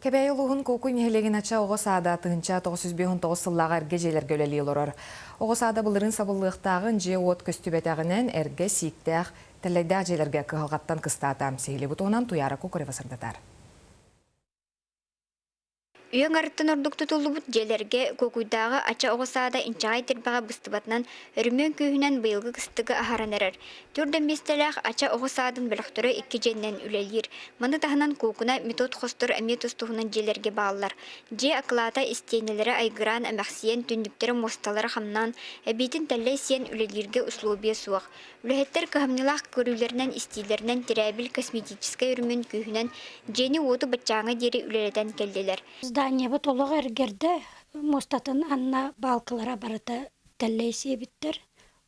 Кэбээйи улууһун Куокуй нэһилиэгин Ача оҕо саада 1959 сыллааҕы эргэ дьиэлэргэ үлэлии олорор. Оҕо саада былырыын сабыллыахтааҕын дьиэ-уот көстүбэтэҕинэн эргэ, сииктээх, тэллэйдээх дьиэлэргэ кыһалҕаттан кыстаата. Сиһилии бу туһунан Туйаара Кокорева сырдатар. Үйэ аҥарыттан ордук тутуллубут дьиэлэргэ Куокуйдааҕы Ача оҕо саада инчэҕэй тирбэҕэ быстыбатынан өрөмүөн күүһүнэн быйылгы кыстыгы аһаран эрэр. Төрдөн миэстэлээх Ача оҕо саадын бөлөхтөрө икки дьиэннэн үлэлиир. Маны таһынан куукуна, метод хостор эмиэ тус-туһунан дьиэлэргэ бааллар. Дьиэ акылаата истиэнэлэрэ айгыраан, эмэхсийэн, түннүктэрэ, муосталара хамнаан, эбиитин тэллэй сиэн үлэлииргэ услуобуйа суох. Үлэһиттэр кыһамньылаах көрүүлэринэн-истиилэринэн тирээбил косметическай өрөмүөн күүһүнэн дьиэни-уоту баччааҥҥа диэри үлэлэтэн кэллилэр. Зданиебыт олох эргэрдэ, муостатын анна баалкылара барыта тэллэй сиэбиттэр.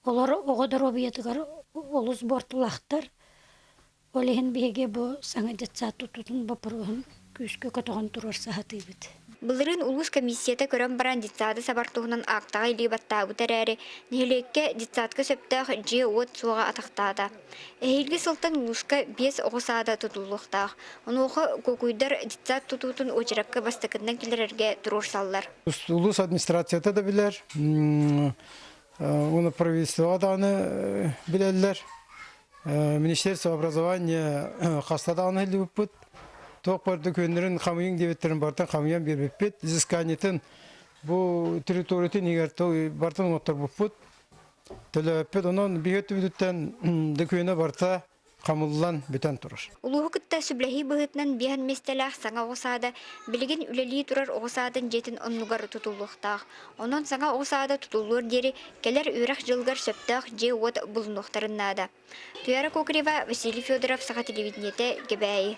Олор оҕо доруобуйатыгар олус буортулаахтар. Ол иһин биһиги бу саҥа детсад тутуутун боппуруоһун күүскэ көтөҕөн туруорса сатыыбыт. Былырыын улуус комиссията көрөн баран детсады сабар туһунан аактаҕа илии баттаабыта эрээри, нэһилиэккэ детсадка сөптөөх дьиэ-уот суоҕа атахтаата. Эһиилги сылтан улууска биэс оҕо саада тутуллуохтаах. Онуоха Куокуйдар детсад тутуутун уочаракка бастакытынан киллэрэргэ туруорсаллар. Улуус администрацията да билэр, уонна правительствоҕа даҕаны билэллэр. Министерство образования хаста даҕаны иһиллибиппит. Туох барда күөннэрин хамыйыҥ диэбиттэрин барытын хамыйан биэрбиппит. Изысканиетын бу территориятын иһигэр барытын оҥотторбуппут. Төлөөппүт. Онон биһи өттүбүтүттэн дөкүөнэ барыта хамыллан бүтэн турар. Улууһу кытта сөбүлэһии быһыытынан биэһэн миэстэлээх саҥа оҕо саада билигин үлэлии турар оҕо саадын дьиэтин оннугар тутуллуохтаах. Онон саҥа оҕо саада тутуллуор диэри кэлэр үөрэх дьылыгар сөптөөх дьиэ-уот булунуохтарын наада. Туяра Кокорева, Василий Федоров, Саха телевидениетэ, Кэбээйи.